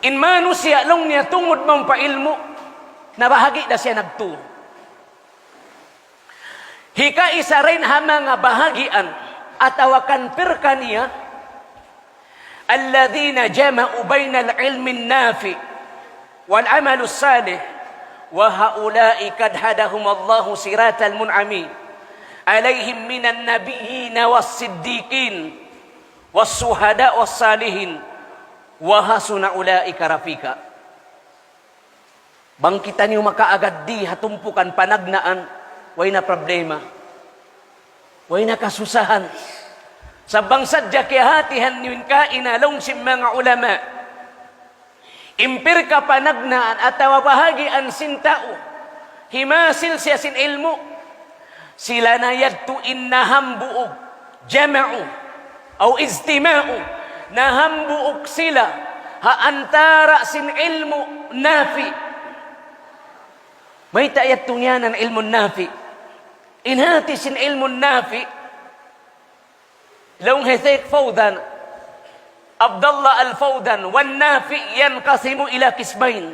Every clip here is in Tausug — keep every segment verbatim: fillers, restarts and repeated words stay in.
In manusiya' laung niya tungud mawn pa ilmu', nabahagi' da siya nagtu. Hikaisa dayn ha manga bahagian atawa kan pirka niya, الذين جمعوا بين العلم النافع والعمل الصالح وهؤلاء قد هداهم الله صراط المنعم عليهم من النبيين والصديقين والشهداء والصالحين وحسن أولئك رفيقا. Bang kitaniyu makaagad di ha tumpukan panagnaan, way na problema. Way na kasusahan. Sa' bang sadja kiyahatihan niyu in kaina laung sin manga ulama, in pirka panagnaan atawa bahagian sin tau, himasil siya sin ilmu', sila na yadtu in nahambuuk, jama'u, aw ijtima'u, nahambuuk sila ha antara' sin ilmu' nafi'. Mayta' yadtu ngiyanan ilmu' nafi'? In hati sin ilmu' nafi', laung hi Sheikh Fawzan, Abdullah Al-Fawzan, والنافع ينقسم إلى قسمين.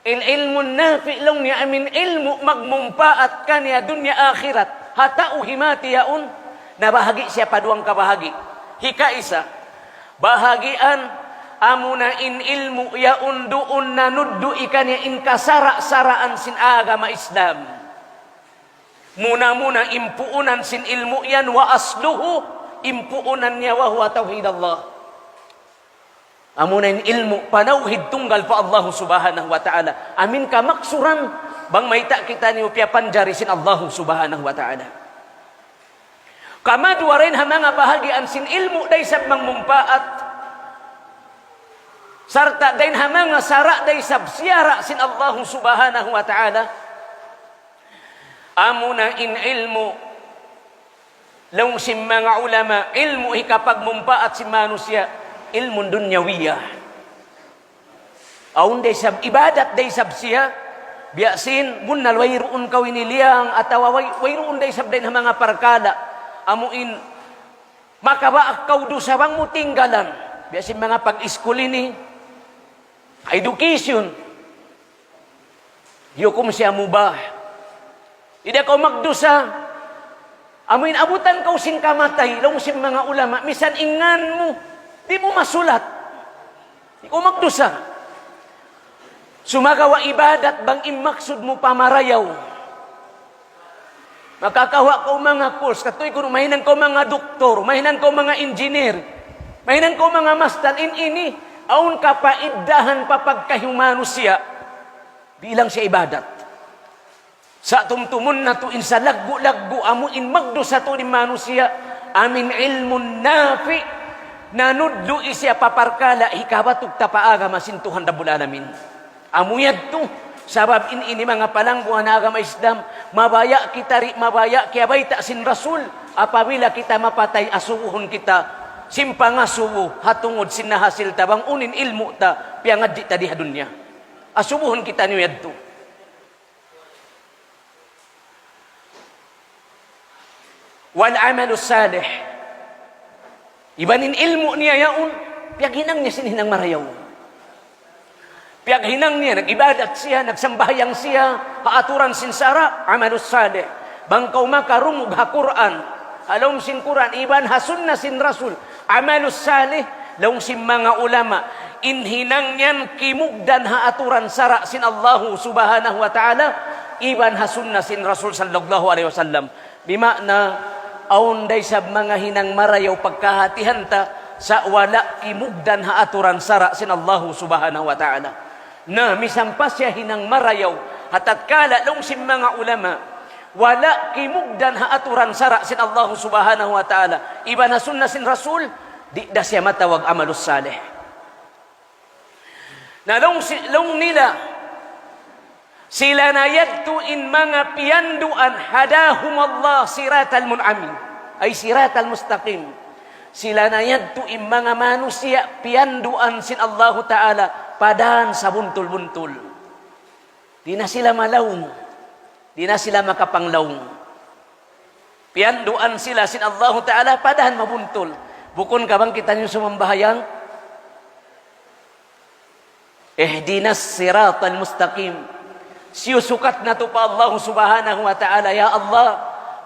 In ilmu' nafi' laung niya amu in ilmu' magmumpaat kaniya dunya akhirat. Ha tau himati yaun, nabahagi' siya pa duwang kabahagi'. Hikaisa, bahagian amuna in ilmu' yaun duun nanuddu' kaniya in kasara'-saraan sin agama Islam. Muna-muna in puunan sin ilmu' yan, وأصله, in puunan niya, وهو توحيد الله. Amuna in ilmu' panawhid tunggal pa Allahu Subhanahu wa Ta'ala. Amu in kamaksuran, bang mayta' kitaniyu piyapanjari sin Allahu Subhanahu wa Ta'ala. Kamaduwa dayn ha manga bahagian sin ilmu' da isab magmumpaat, sarta' dayn ha manga sara' da isab siyara' sin Allahu Subhanahu wa Ta'ala. Amuna in ilmu', laung sin manga ulama, ilmu' hikapagmumpaat sin manusiya', ilmu' dunyawiyah. Awn da isab ibadat da isab siya, biya' sin, bunnal wayruun kaw ini liyang, atawa way-, wayruun da isab dayn ha manga parkala', amu in, makabaak kaw dusa bang mu tinggalan, biya' sin manga pag-iskul ini, education, hukum siya mubah. Di' da kaw magdusa. Amu in abutan kaw sin kamatay, laung sin manga ulama, misan in ngan mu, di' mu masulat. Di' kaw magdusa. Sumagawa' ibadat bang in maksud mu pamarayaw. Makakawa' kaw manga course, katuy kunu' mahinang kaw manga doktor, mahinang kaw manga engineer, mahinang kaw manga master, in ini, awn kapaiddahan pa pagkahi manusiya'. Bilang siya ibadat. Sa' tumtumun natu' in salaggu'-laggu' amu in magdusa tuud in manusiya', amu in ilmu' nafi', nanuddu' siya pa parkala' hikabatug ta pa agama sin Tuhan Rabbul Alamin. Amu yadtu, sabab in ini manga palangguan agama Islam, mabaya' kita di', mabaya' kiyabayta' sin Rasul, apabila kita mapatay asubuhun kita, sin pangasubu, ha tungud sin nahasil ta bang unu in ilmu' ta, piyangadji' ta di ha dunya. Asubuhun kitaniyu yadtu. والعمل الصالح. Iban in ilmu' niya yaun, piyaghinang niya sin hinang marayaw. Piyaghinang niya, nag-ibadat siya, nagsambahayang siya, ha aturan sin sara', amalus salih. Bang kaw makarungug ha Qur'an, ha lawm sin Qur'an, iban ha sunna sin Rasul, amalus salih, laung sin manga ulama, in hinang yan kimugdan ha aturan sara' sin Allahu Subhanahu wa Ta'ala, iban ha sunna sin Rasul sallallahu alayhi wasallam. Bima'na, awn da isab manga hinang marayaw pagkahatihan ta, sa' wala' kimugdan ha aturan sara' sin Allahu Subhanahu wa Ta'ala. Na, misan pa siya hinang marayaw, ha tatkala laung sin manga ulama, wala' kimugdan ha aturan sara' sin Allahu Subhanahu wa Ta'ala, iban ha sunna sin Rasul, di' da siya matawag amalus salih. Na laung si-, laung nila, sila na yadtu in manga piyanduan, هداهم الله صراط المنعم, ay صراط المستقيم. Sila na yadtu in manga manusiya' piyanduan sin Allahu Ta'ala pa dan sabuntul-buntul. Di' na sila malaung. Di' na sila makapanglaung. Piyanduan sila sin Allahu Ta'ala pa dan mabuntul. Bukun ka bang kitaniyu sumambahayang? اهدنا الصراط المستقيم. Siyusukat natu' pa Allah Subhanahu wa Ta'ala, "Ya Allah,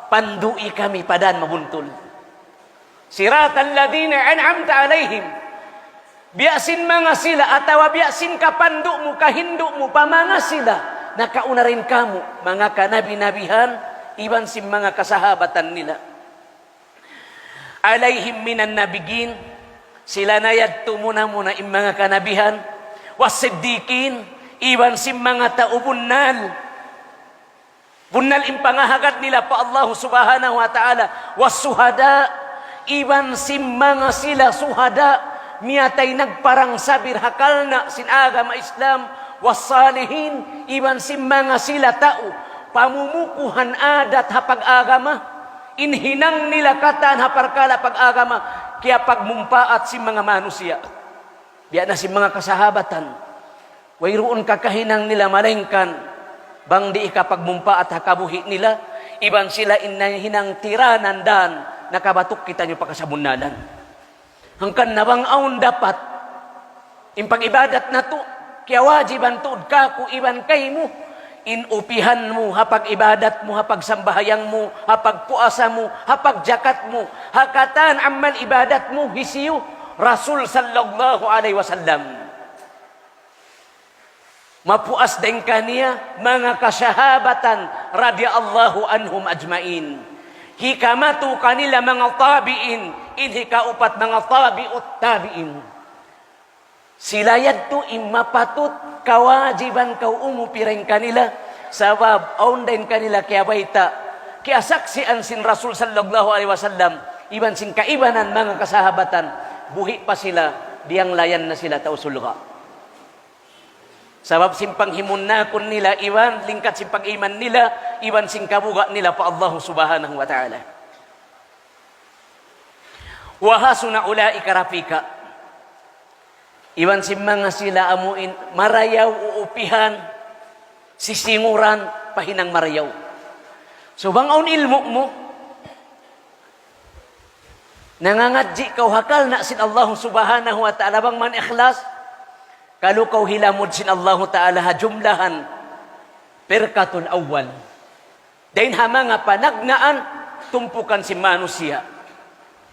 pandu'i kami pa dan mabuntul." صراط الذين أنعمت عليهم. Biya' sin manga sila, atawa biya' sin kapandu' mu, kahindu' mu, pa manga sila nakauna dayn kamu, manga kanabi-nabihan, iban sin manga kasahabatan nila. عليهم من النبيين, sila na yadtu muna-muna in manga kanabihan, والصديقين, iban sin manga tau bunnal. Bunnal in pangahagad nila pa Allah Subhanahu wa Ta'ala, والشهداء, iban sin manga sila suhada, miyatay nagparang sabir ha karna' sin agama Islam, والصالحين, iban sin manga sila tau pamumukuhan adat ha pag-agama, in hinang nila katan ha parkala' pag-agama, kiyapagmumpaat sin manga manusiya'. Biya' na sin manga kasahabatan, wayruun kakahinang nila malaingkan bang di' hikapagmumpaat ha kabuhi' nila, iban sila in nahinang tiranan dan nakabatuk kitaniyu pa kasabunnalan. Hangkan na bang awn dapat in pag-ibadat natu', kiyawajiban tuud kaku' iban kaymu, in upihan mu ha pag-ibadat mu, ha pagsambahayang mu, ha pagpuasa mu, ha pagjakat mu, ha katan amal ibadat mu, hisiyu? Rasul sallallahu alayhi wasallam. Mapuas dayn kaniya manga kasahabatan radiyallahu anhum ajma'in. Hikamatu kanila manga tabi'in, in hikaupat manga tabi'ut tabi'in. Sila yadtu in mapatut kawajiban kaw umupi dayn kanila, sabab awn dayn kanila kiyabayta', kiyasaksian sin Rasul sallallahu alayhi wasallam, iban sin kaibanan manga kasahabatan, buhi' pa sila, diyanglayan na sila tau surga'. Sabab sin panghimunnakun nila iban lingkat sin pag-iman nila iban sin kabuga' nila pa Allah Subhanahu wa Ta'ala. وحسن أولئك رفيقا. Iban sin manga sila amuin marayaw uupihan, sisinguran, pa hinang marayaw. So, bang awn ilmu' mu, nangangadji' kaw ha karna' sin Allah Subhanahu wa Ta'ala bang man ikhlas, kalu kaw hilamud sin Allah Ta'ala ha jumlahan firqatul awwal. Dayn ha manga panagnaan tumpukan sin manusiya'.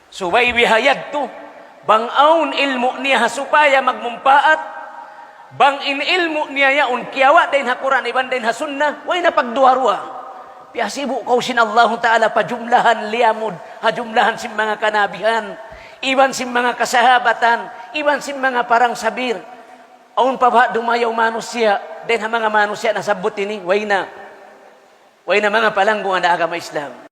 Subay biha yadtu, bang awn ilmu' niya ha supaya magmumpaat, bang in ilmu' niya yaun kiyawa' dayn ha Qur'an iban dayn ha Sunnah, way na pagduwa-ruwa. Piyasibu' kaw sin Allahu Ta'ala pa jumlahan liyamud, ha jumlahan sin manga kanabihan, iban sin manga kasahabatan, iban sin manga parang sabir. Awn pa baha' dumayaw manusiya', dayn ha manga manusiya' nasabbut ini, way na. Way na manga palanggungan ha agama Islam.